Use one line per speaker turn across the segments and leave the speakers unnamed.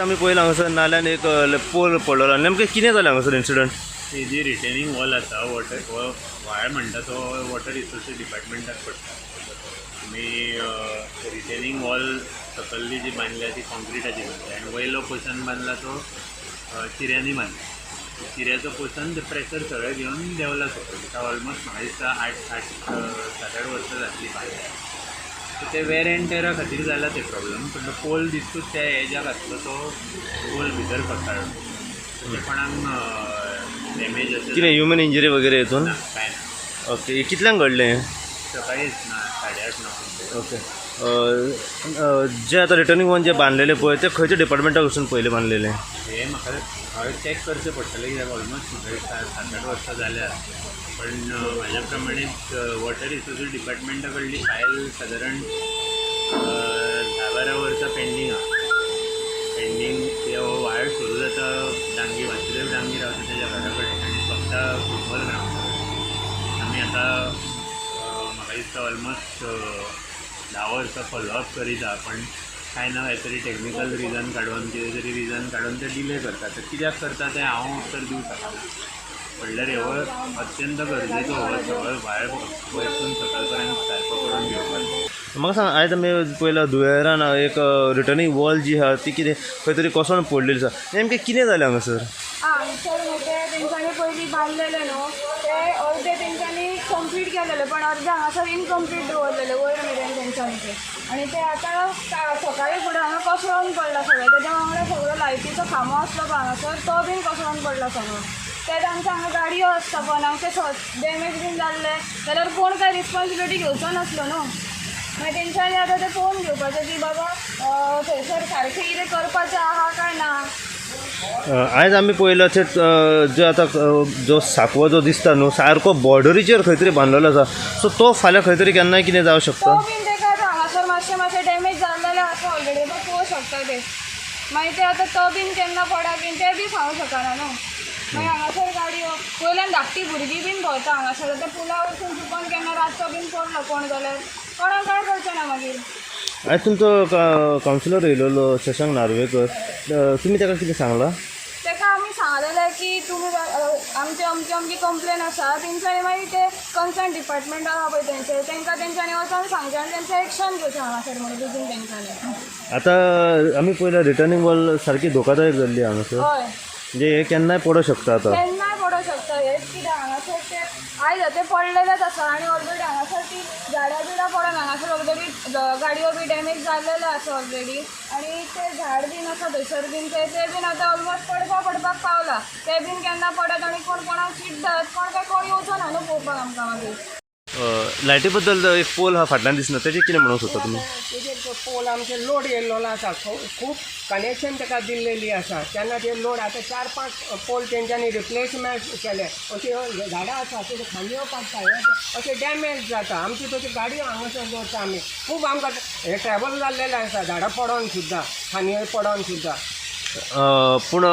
आमी पळयलां हांगासर नाल्यान एक पोल पडलेलो. नेमकें कितें जालें हांगासर इन्सिडंट?
ही जी रिटेनिंग वॉल आसा, वॉटर हो व्हाळ म्हणटा तो वॉटर रिसोर्सीस डिपार्टमेंटाक पडटा. आमी रिटेनिंग वॉल सकल्ली जी बांदल्या ती कॉन्क्रिटाची बांदल्या आनी वयलो पोर्शन बांदला तो चिऱ्यांनी बांदला. चिऱ्याचो पोर्शन ते प्रेशर सगळें घेवन देंवला सकयल. ताका ऑलमोस्ट म्हाका दिसता आठ आठ 7-8 वर्सां जातलीं बांदल्यार. सो ते वेर एंड टेरा खातीर जाला ते प्रॉब्लम. पूण तो पोल दिसतूच त्या एजाक आसलो, तो पोल भितर कोसळ्ळो. तशें कोणाक डॅमेज अशें
कितें ह्युमन इंजरी वगैरे हितून?
ना, कांय ना.
ओके, कितल्यांक घडलें हें?
सकाळीच ना, 8:30-9.
ओके, जे आतां रिटर्निंग वॉल जे बांदलेले पळय, ते खंयच्या डिपार्टमेंटा कडसून पयलें बांदलेले?
हे म्हाका हांवें चॅक करचें पडटलें, कित्याक ऑलमोस्ट म्हाका 7-8 वर्सां जाल्या. पण म्हाज्या प्रमाणे वॉटर रिसोर्सीस डिपार्टमेंटा कडली फायल सादारण 10-12 वर्सां पेंडींग आहा, पेंडींग. हो व्हाळ सुरू जाता डांगी, वासुदेव डांगी रावता तेज्या घरा कडेन आनी सोंपता फुटबॉल ग्रावंडा कडेन. आमी आतां म्हाका दिसता ऑलमोस्ट 10 वर्सां फॉलोअप करीत आहा, पण कांय ना, कांय तरी टॅक्निकल रिजन काडून, कितें तरी रिजन काडून ते डिले करता. तर कित्याक करता तें हांव उत्तर दिवंक शकना. म्हणल्यार हो अत्यंत गरजेचो, हो सगळो व्हाळ वयरसून सकयल पर्यंत सारको करून घेवपाक.
म्हाका सांग, आयज आमी पळयलां दुयेरान एक रिटर्निंग वॉल जी आहा ती कितें खंय तरी कोसळून पडलेली आसा. नेमकें कितें जालें हांगासर?
हांगसर न्हू ते तेंच्यांनी पयलीं बांदलेले न्हू, ते अर्दे तेंच्यांनी कंप्लीट केलेले, पण अर्दे हांगासर इनकम्प्लीट दवरलेले वयर मेरेन तेंच्यांनी ते. आनी ते आतां सकाळी फुडें हांगा कोसळून पडला सगळें. तेज्या वांगडा सगळो लायटीचो खांबो आसलो पळय हांगासर, तो बीन कोसळून पडला सगळो. ते आमच्या हांगा गाडयो आसता, पण हांगचे डॅमेज बीन जाल्ले जाल्यार कोण काय रिस्पॉन्सिबिलिटी घेवचो नासलो न्हू. मागीर तेंच्यांनी आतां तें पळोवन घेवपाचें की बाबा थंयसर सारकें कितें करपाचें आहा काय ना.
आयज आमी पळयलां थंय जो आतां जो सांकव जो दिसता न्हू, सारको बॉर्डरीचेर खंय तरी बांदलेलो आसा. सो तो फाल्यां खंय तरी केन्नाय कितें जावं शकता.
तो बीन तेका आतां हांगासर मातशें मातशें डॅमेज जाल्लेलें आसा ऑलरेडी, आतां पळोवंक शकता ते. मागीर ते आतां तो बीन केन्ना पडा बीन तें बी सांगूंक शकना न्हू. मागीर हांगासर गाडयो वयल्यान धाकटी भुरगीं बीन भोंवता हांगासर. आतां पुला वयरसून चुकोन केन्ना रातचो बीन पडलो कोण जाल्यार कोणाक कांय कळचें ना मागीर.
आयज तुमचो कावन्सिलर येयलेलो शशांक नार्वेकर, तुमी ताका कितें सांगलां?
ताका आमी सांगलेलें की तुमी आमची अमकी अमकी कंप्लेन आसा. तेंच्यांनी मागीर ते कन्सर्न डिपार्टमेंट आहा पळय तेंचे, तांकां तेंच्यांनी वचोन सांगचें आनी तेंचें एक्शन घेवचें हांगासर म्हणून बेगीन तेंच्यांनी.
आतां आमी पळयलां, रिटर्निंग वॉल सारकी धोकादायक जाल्ली हांगासर.
हय.
म्हणजे हे केन्नाय पडूंक शकता आतां.
केन्नाय पडोंक शकता. हेच कित्याक हांगासर ते आयज ते पडलेलेच आसा आनी ऑलरेडी हांगासर ती झाडां बिडां पडोन हांगासर ऑलरेडी गाडयो बी डॅमेज जाल्लेले आसा ऑलरेडी. आनी ते झाड बीन आसा थंयसर बीन, ते ते बीन आतां ऑलमोस्ट पडपा पडपाक पावला. ते बीन केन्ना पडत आनी कोण कोणाक चिड्डत, कोण काय कोण येवचो ना न्हू पळोवपाक आमकां मागीर.
लायटी बद्दल एक पोल आहा फाटल्यान दिसना, तेजें कितें म्हणूंक सोदता तुमी?
तेजेर पोल आमचे लोड येयल्लो आसा. खूब कनेक्शन ताका दिल्लेली आसा. तेन्ना ते लोड आतां 4-5 पोल तेंच्यांनी रिप्लेसमेंट केले. अशी झाडां आसा, त्यो खांदयो पडटा, हे अशें डॅमेज जाता. आमची तशी गाडयो हांगासर दवरता आमी. खूब आमकां हे ट्रॅबल जाल्लेलें आसा, झाडां पडोन सुद्दां, खांदयो पडोन सुद्दां.
पूण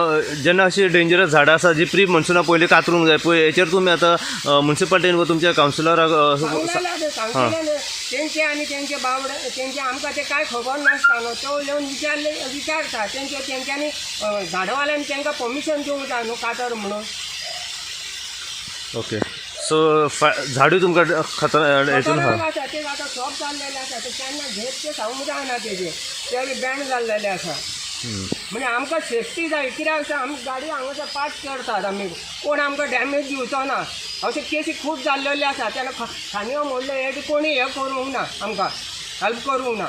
जेन्ना अशी डेंजरस झाडां आसा जी प्री मॉन्सुना पयलीं कातरूंक जाय पळय, हेचेर तुमी आतां मुन्सिपालिटीन वा तुमच्या कावन्सिलराक
सांगलेलें, सांगलेलें तेंचे आनी तेंचे बावडे तेंचे आमकां ते कांय खबर नासता न्हू. तो येवन विचारले, विचारता तेंचे. तेंच्यांनी झाडावाल्यांनी तांकां परमिशन दिवंक जाय न्हू कातर म्हणून.
ओके, सो झाडूय तुमकां खतर हेतून
खतरनाक
आहा.
आसा ते. आतां सोप जाल्लेले आसा ते, केन्ना घेत ते सांगूंक जायना. तेजे ते बँड जाल्लेले आसा. म्हणजे आमकां सेफ्टी जाय. कित्याक आसा, आमी गाडी हांगासर पार्क करतात आमी, कोण आमकां डॅमेज दिवचो ना. अशे केसी खूब जाल्लेले आसा. तेन्ना खांदयो मोडल्यो, हे कोणी हें करूंक ना, आमकां हेल्प करूंक ना.